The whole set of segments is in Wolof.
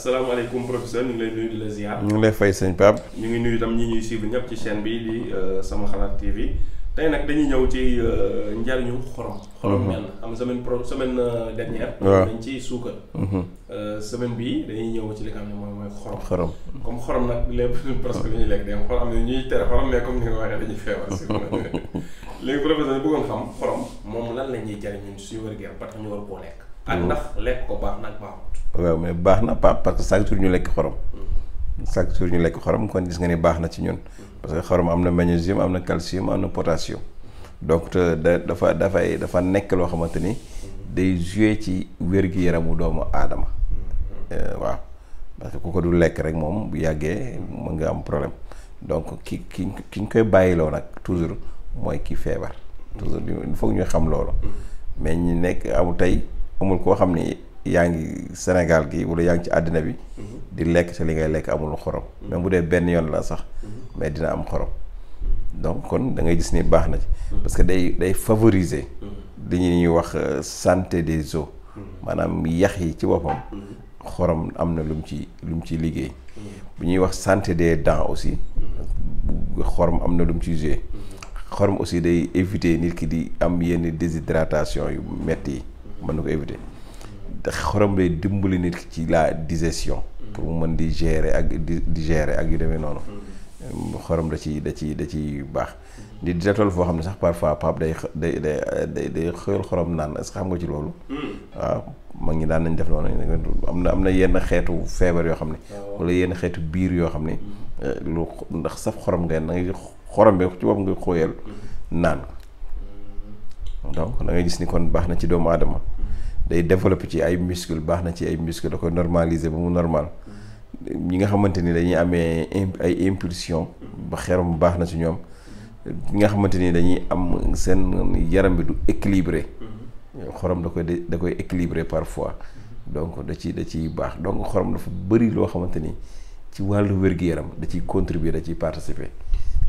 asalaamaaleykum professeur ñu ngi lay nuyu di la ziar. ñu ngi lay fay sëñ Pape. ñu ngi nuyu itam ñi ñuy suivre ñëpp ci chaîne bi di sama xalaat TV tey nag dañuy ñëw ci njariñu xorom. xorom mel na am semaine dernière. waaw dañ ci suukar. semaine bii dañuy ñëw ci li nga xam ne mooy xorom. xorom comme xorom nag lépp presque lu ñuy lekk day am xorom am na ñuy tere xorom mais comme ni nga waxee dañuy feebar si léegi professeur bëggoon xam xorom moom lan la ñuy jariñ ñun suñu wér-gu-yaram ba tax ñu war koo lekk. ak ndax lekk ko baax nag baaxut. waaw mais baax na Pape parce que chaque jour ñu lekk xorom. chaque jour ñu lekk xorom kon gis nga ni baax na ci ñun. parce que xorom am na magnésium am na calcium am na potassium. donc dafa nekk loo xamante ni day jouer ci wér-gu-yaramu doomu aadama. waaw parce que ku ko du lekk rek moom bu yàggee mën nga am problème donc ki ñu koy bàyyiloo nag toujours mooy ki feebar. toujours il faut ñu xam loolu. mais ñi nekk amul koo xam ni yaa ngi Sénégal gi wala yaa ngi ci àddina bi di lekk te li ngay lekk amul xorom même bu dee benn yoon la sax mais dina am xorom donc kon da ngay gis ni baax na ci parce que day favoriser li ñuy wax santé des os maanaam yax yi ci boppam xorom am na lu mu ci liggéey bu ñuy wax santé des dents aussi xorom am na lu mu ci joué xorom aussi day éviter nit ki di am yenn déshydratation yu metti yi mën na ko éviter te xorom lay dimbali nit ki ci la digestion pour mu mën di gérer ak yu demee noonu xorom da ci baax nit dina toll foo xam ne sax parfois Pape day xëyal xorom naan est-ce que xam nga ci loolu waaw mag ñi daan nañ def noonu am na yenn xeetu feebar yoo xam ne wala yenn xeetu biir yoo xam ne lu ndax saf xorom ngay xorom bi ci bopp nga xóoyal naan donc da ngay gis ni kon baax na ci doomu aadama day développer ci ay muscle baax na ci ay muscle da koy normaliser ba mu normal ñi nga xamante ni dañuy amee ay impulsion ba xeram baax na ci ñoom ñi nga xamante ni dañuy am seen yaram bi du équilibré xorom da koy équilibré parfois donc da ciy baax donc xorom dafa bëri loo xamante ni ci wàllu wér-gu-yaram da ciy contribuer da ciy participer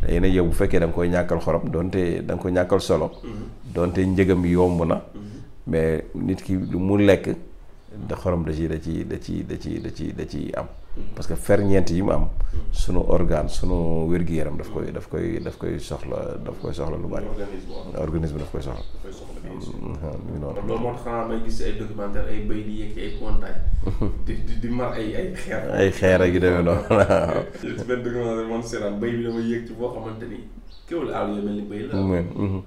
léegi nag yow bu fekkee da nga koy ñàkkal xorom donte da nga koy ñàkkal solo donte njëgam yomb na mais nit ki lu mu lekk da xorom da ci am parce que ferñeent yi mu am sunu organe sunu wér-gu-yaram daf koy soxla lu bari organisme daf koy soxla noonu loolu moo tax xanaa may gis ay documentaire ay bëy di yéeg ci ay montagne di mar ay xeer ak yu demee noonu waaw ci benn documentaire moom seetaan bëy bi dama yéeg ci boo xamante ni kéwul àll yi mel ni bëy la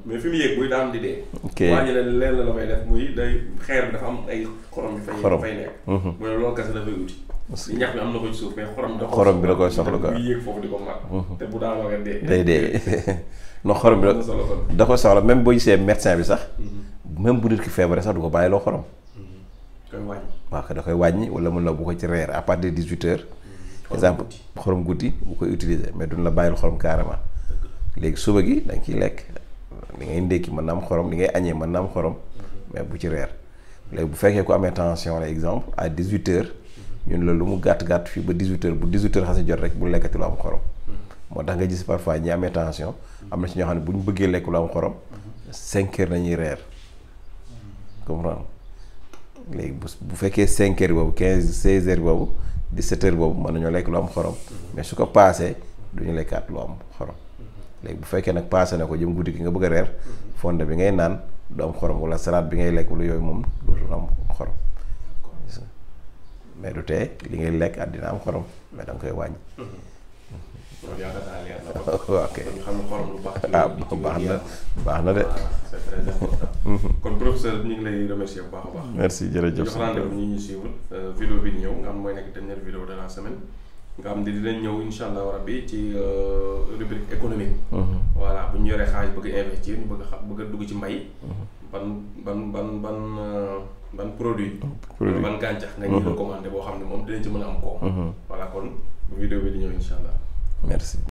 mais fi mu yéeg buy daan di dee waa ji ne leen la fay def muy day xeer bi dafa am ay xorom bi fay nekk mu ne loolu kese dafay uti ñax bi am na ko ci suuf mais xorom bi da koy soxla quoi yéeg foofu di ko mar te bu daanoo nga dee day dee non xorom bi da ko soxla même boo gisee médecin bi sax même bu nit ki feebaree sax du ko bàyyi loo xorom koy wàññi waaw da koy wàññi wala mën na bu ko ci reer à partir de 18 heures exemple xorom guddi bu koy utiliser mais duñ la bàyyil xorom carrément léegi suba gi da nga ciy lekk li ngay ndékki mën na am xorom li ngay añee mën na am xorom mais bu ci reer léegi bu fekkee ko amee tension la exemple à 18 heures ñun la lu mu gàtt fii ba 18 heures bu 18 heures xasee jot rek bu lekkati lu am xorom moo tax nga gis parfois ñi amee tension am na ci ñoo xam ne bu ñu bëggee lekk lu am xorom 5 heures nañuy reer comprendre léegi bu fekkee 5 heures boobu 16 heures boobu 17 heures boobu mën nañoo lekk lu am xorom mais su ko paasee du ñu lekkaat lu am xorom léegi bu fekkee nag paase na ko jëm guddi gi nga bëgg a reer fonde bi ngay naan du am xorom wala salade bi ngay lekk wala yooyu moom dootul am xorom mais du tee li ngay lekk at dina am xorom mais da nga koy wàññi. loolu yaakaar naa leer na ko. ok ñu xam ne xorom lu baax. baax na de. c'est très important. kon professeur ñu ngi lay remercier bu baax a baax. merci jërëjëf jox rendez-vous ñi ñuy suivre vidéo bi di ñëw nga xam mooy nekk dernière vidéo de la semaine nga xam ne dinañ ñëw incha allah rabbi ci rubrique économique. voilà bu ñu yoree xaalis bëgg a investir ñu bëgg a dugg ci mbay. ban produit ban gàncax nga ñuy recommandé boo xam ne moom dinañ ci mën a am koom. voilà kon bu vidéo bi di ñëw incha allah. merci.